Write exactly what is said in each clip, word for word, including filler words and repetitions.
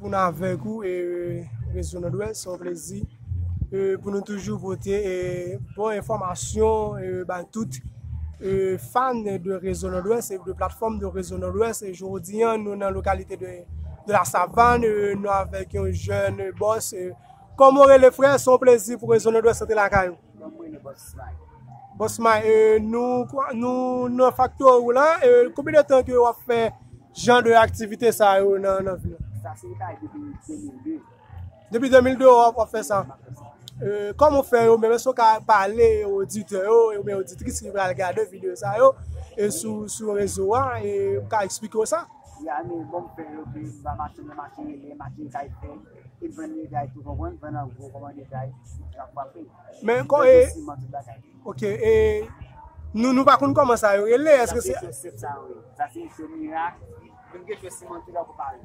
Pou nou avèk ou, e, Rezo Nòdwès, se yon plezi, e, pou nou toujou pote, e, bon enfòmasyon, e, ba tout, e, fan de Rezo Nòdwès e de platfòm de Rezo Nòdwès. E jodi a, nou nan lokalite de, de la Savane, e, nou avèk yon jèn bòs, e, kòman w rele, frè? Se yon plezi pou Rezo Nòdwès antre lakay ou. Bon, mwen rele Boss Mike. Boss Mike, e, nou, nou nan faktori w la, e, konbyen de tan ke w ap fè jan de aktivite sa yo nan, nan vi w? Sa se bagay depi de mil de. Depi de mil de w ap, w ap fè sa. M ap fè sa. E, kòman w fè yo menm? Èske w ka pale oditè yo, oubyen oditris ki pral gade videyo sa yo, e sou, sou rezo a, e w ka eksplike yo sa? Ya, men bon, m fè yo ke m va mache nan mache, lè mache kay fè, e vann detay tou, konprann? Vann an gwo, kòman detay, sa frape. Men kò, e, siman, tout bagay. Ok, e nou, nou pa konn kòman sa yo rele, èske se... Sa se sèt sa, wi. Sa se, se mirak. Menm kesyon siman, tout la konpare.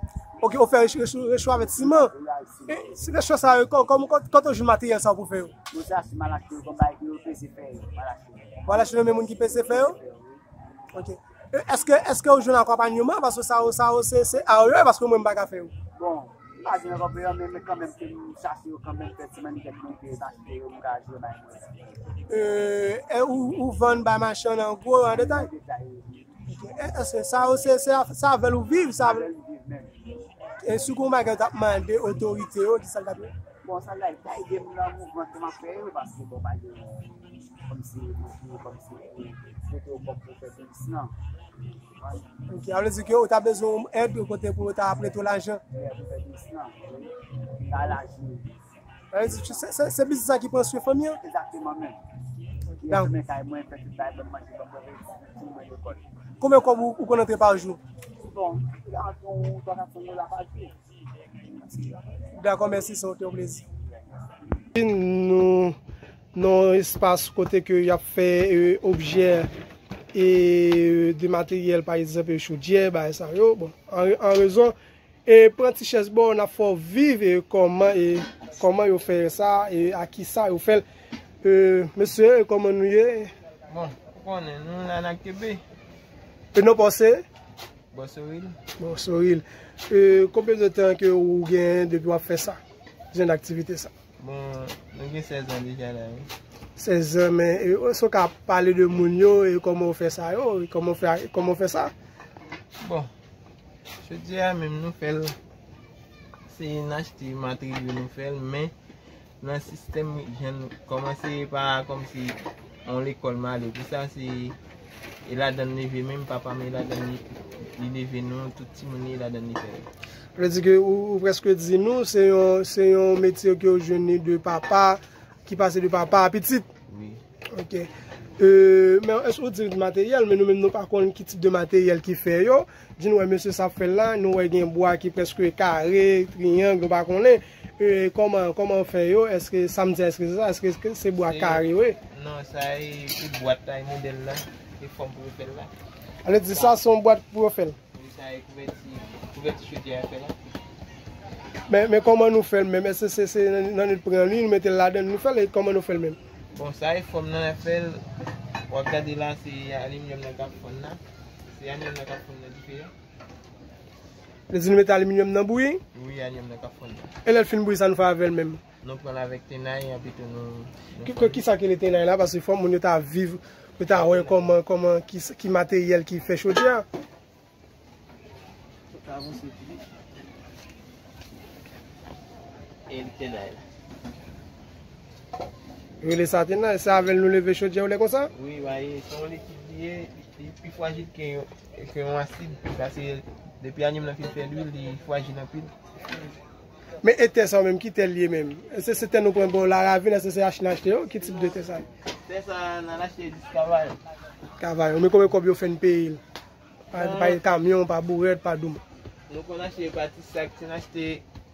Ok, ou fè recho, recho, recho avèk siman. Wi, avèk siman. E si recho sa yo, kò, kò, kò, kote w jwenn materyèl sa yo pou fè yo? Bon, sa se m al achte yo, kòm bagay ke yo peze fè yo, m al achte yo. Ou al achte nan men moun ki peze fè yo? Peze fè yo, wi. Ok. E, èske, èske ou jwenn akonpayman? Paske sa yo, sa yo, se, se a yo, paske mwen, m pa ka fè yo. Bon, m pa jwenn akonpayman, men, men kanmenm ke m chache yo kanmenm, fè ti mannik mwen te achte yo, m ka jwe bay mwen. E, e ou, ou vann bay machann an gwo, an detay? An detay, wi. Ok. E, èske sa yo, se, se, se avè l ou viv, sa? Avè l m viv menm. E si gon bagay ou t ap mande otorite yo, kisa l t ap ye? Bon, sa l t ap bay de m nan mouvman ke m ap fè yo, paske bon, pa gen kòmsi, kòmsi, kòmsi, pote yo kòb pou fè biznis lan. Ok, sa vle di ke ou ta bezwen yon èd yon kote pou yo ta prete w lajan. Wi, pou fè biznis lan. Wi. Sa lajan. Sa vle di se, se, se biznis sa ki pran swen fanmi an? Egzakteman menm. Ok, dakò. Fèmen kay mwen, fè tout bagay, ban m manje, ban m bwè, fè ti timoun mwen lekòl. Konbyen kòb ou, ou konn antre pa jou? Bon, anviwon twa kat san dola pa jou. Dakò, mèsi, se te yon plezi. Nou nan yon espas kote ke y ap fè, e, objè, e, de materyèl, pa egzanp, chodyè, bagay sa yo. Bon, an, an rezon, e pran ti chèz bò, n ap fè w viv, e kòman, e kòman yo fè sa, e a kisa yo fè l. E, mesye, kòman nou ye? Bon, ou konnen, nou la n ap kenbe. E non pa w se? Bòsoril. Bòsoril. E, konbyen de tan ke ou gen depi w ap fè sa? Jan d aktivite sa? Bon, nou gen sèz an deja la, wi. Sèz an, men, e, èske w ka pale de moun yo, e kòman w fè sa yo, e kòman w fè, kòman w fè sa? Bon, chodyè a menm nou fè l, se n achte materyo nou fè l, men nan sistèm jan n kòmanse pa kòmsi yon lekòl m ale. Pou sa, se, e ladann leve menm, papa m e ladann li, li leve nou, tout timoun li e ladann li fè yo. Sa vle di ke ou, ou prèske di nou, se yon, se yon metye ke w jwenn li de papa, ki pase de papa a pitit. Wi. Ok. E, men èske ou di materyèl, men nou menm nou pa konn ki tip de materyèl ki fè yo. Di nou wè mesye sa ap fè l la, nou wè gen bwa ki prèske kare, triyang, nou pa konnen. E, kòman, kòman w fè yo? Èske sa m di a, èske se sa? Èske, èske se bwa kare, wi? Non, sa e, e bwat la, e modèl la, e fòm pou yo fè l la. Sa vle di sa se yon bwat pou yo fè l? Wi, sa e kouvèti, kouvèti chodyè a fè la. Men, men kòman nou fè l menm? Èske se, se nan, nan nou pran li, nou mete l ladan, nou fè l, e kòman nou fè l menm? Bon, sa e fòm nan l ap fè l. W ap gade la, se aliminyòm nan k ap fonn la. Se aliminyòm nan k ap fonn nan dife a. Vle di nou mete aliminyòm nan bouyi? Wi, aliminyòm nan k ap fonn nan. E lè l fin bouyi, sa nou fè avè l menm? Nou pran l avèk tennay, epi tou nou, nou ki, ki, kisa ki rele tennay la? Paske fò moun yo ta viv, yo ta wè kòman, kòman, ki, ki materyèl ki fè chodyè a. E li tennay la. Yo rele sa tennay, se avè l nou leve chodyè yo lè konsa? Wi, wi, se yon likid li ye, li, li pi frajil ke yon, ke yon asid. Paske depi aliminyòm nan fin fè lwil, li frajil anpil. Men e tè sa yo menm, ki tè l ye menm? Èske se tè nou pran bò Laravin, èske se H N achte yo? Ki tip de tè sa yo? Tè sa, n al achte dis Kavayon. Kavayon. Men konbyen kòb yo fè n peye l? Pa, pa kamyon, pa bourèt, pa doum. Nou konn achte pa ti sak, si n achte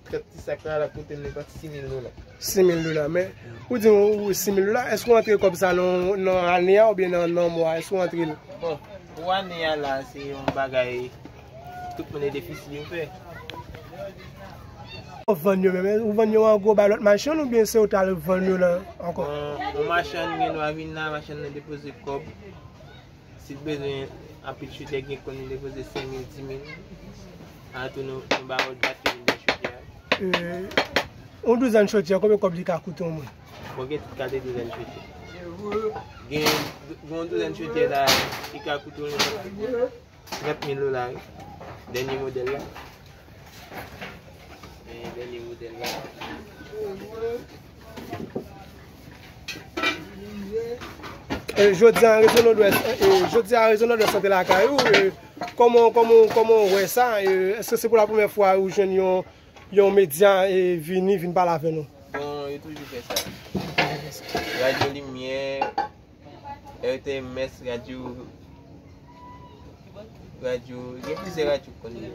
trant ti sak la, l ap koute n nenpòt sis mil dola. Sis mil dola, men ou di m ou sis mil dola, èske w antre kòb sa nan, nan ane a oubyen nan, nan mwa? Èske w antre l? Bon, pou ane a la, se yon bagay tout moun e defisi yo fè. Ou vann yo menm, ou vann yo an gwo bay lòt machann oubyen se ou t al vann yo nan ankò? Yon, yon machann gen dwa vin la, machann nan depoze kòb. Si l bezwen anpil chodyè, gen konn li depoze senk mil, dis mil. Atou nou, nou ba lòd bat yo vin bay chodyè a. Yon douzèn chodyè, konbyen kòb li ka koute yon moun? Bon, gen tout kalite douzèn chodyè. Gen, gen yon douzèn chodyè la, li ka koute yon moun trant mil dola, wi. Dènye modèl la. E, dènye modèl la. E, jodi a, Rezo Nòdwès, e, jodi a, Rezo Nòdwès, sante lakay ou, e, kòman, kòman, kòman w wè sa? E, èske se pou la premyè fwa ou jwenn yon, yon medya, e, vini, vin pale avè nou? Bon, yo toujou fè sa. Radyo Limyè, R T M S, radyo, radyo, gen plizyè radyo k konn vini.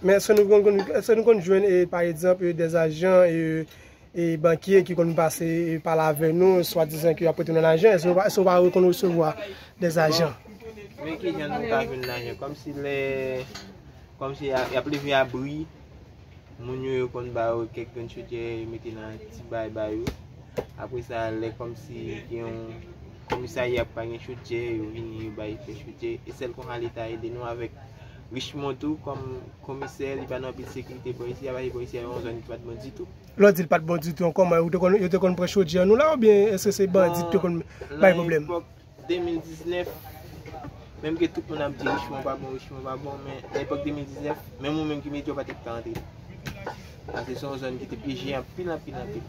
Men èske nou konn, konn, èske nou konn jwenn, e, pa egzanp, e, dèzajan, e, e, bankye ki konn pase, e, pale avè nou, swadizan ke y ap prete nou lajan? Èske w pa, èske w pa konn resevwa dèzajan? Men kijan nou ka jwenn lajan? Kòmsi lè, kòmsi y a, y ap leve abri, moun yo, yo konn ba yo kèk grenn chodyè, yo mete nan ti bay ba yo. Apre sa, lè kòmsi gen yon komisarya ki pa gen chodyè, yo vini, yo bay fè chodyè. E sèl konsa Leta ede nou avèk Richmond tou, kòm komisè, li pa nan anpil sekirite bò isi a, paske bò isi a yon zòn ki pa t bon ditou. Lè w di l pa t bon ditou an, kòman, yo te konn, yo te konn pran chodyè nou la, oubyen èske se bandit ki te konn bay pwoblèm? Bon, nan epòk de mil diznèf, menm ke tout moun ap di Richmond pa bon, Richmond pa bon, men nan epòk de mil diznèf, menm ou menm ki Medya, ou pa t ka antre. Paske se yon zòn ki te pyeje anpil, anpil, anpil.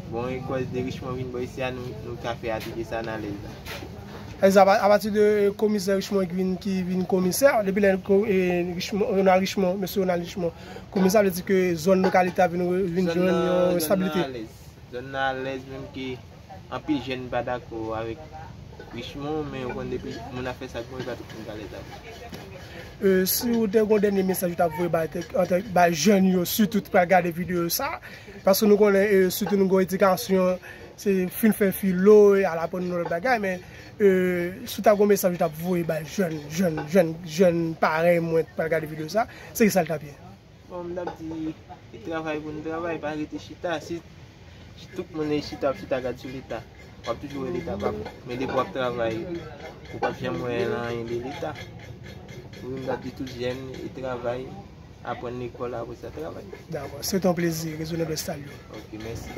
Bon, e kòz de Richmond vin bò isi a, nou, nou ka fè atelier sa nan alèz la. E sa, apati de komisè Richmond ki vin, ki vin komisè, depi lè ko-, e, Richmond, Ronald Richmond, mesye Ronald Richmond, komisè, sa vle di ke zòn lokalite a vin, vin jwenn yon estabilite. Zòn nan alèz, menm ke anpil jèn pa dakò avèk Richmond, men ou konn depi moun ap fè sa k bon, e pa tout moun k alèz avè l. E, si w te gen yon dènye mesaj ou t ap voye bay, antan, bay jèn yo, sitou ki pral gade videyo sa, paske nou konnen, e, sitou nou gen yon edikasyon, se fin fè filo, e al aprann nou lòt bagay, men, e, si w ta gen yon mesaj ou t ap voye bay jèn, jèn, jèn, jèn parèy mwen ki pral gade videyo sa, se ki sa l t ap ye? Bon, m t ap di, se travay pou n travay, pa rete chita. Si, si tout moun rete chita, ap chita gad sou Leta, w ap toujou wè Leta pa bon. Men depi w ap travay, ou p ap janm wè anyen de Leta. Wi, m t ap di tout jèn, e travay, aprann lekòl, apre sa travay. Dakò, se te yon plezi, Rezo Nòdwès salye w. Ok, mèsi.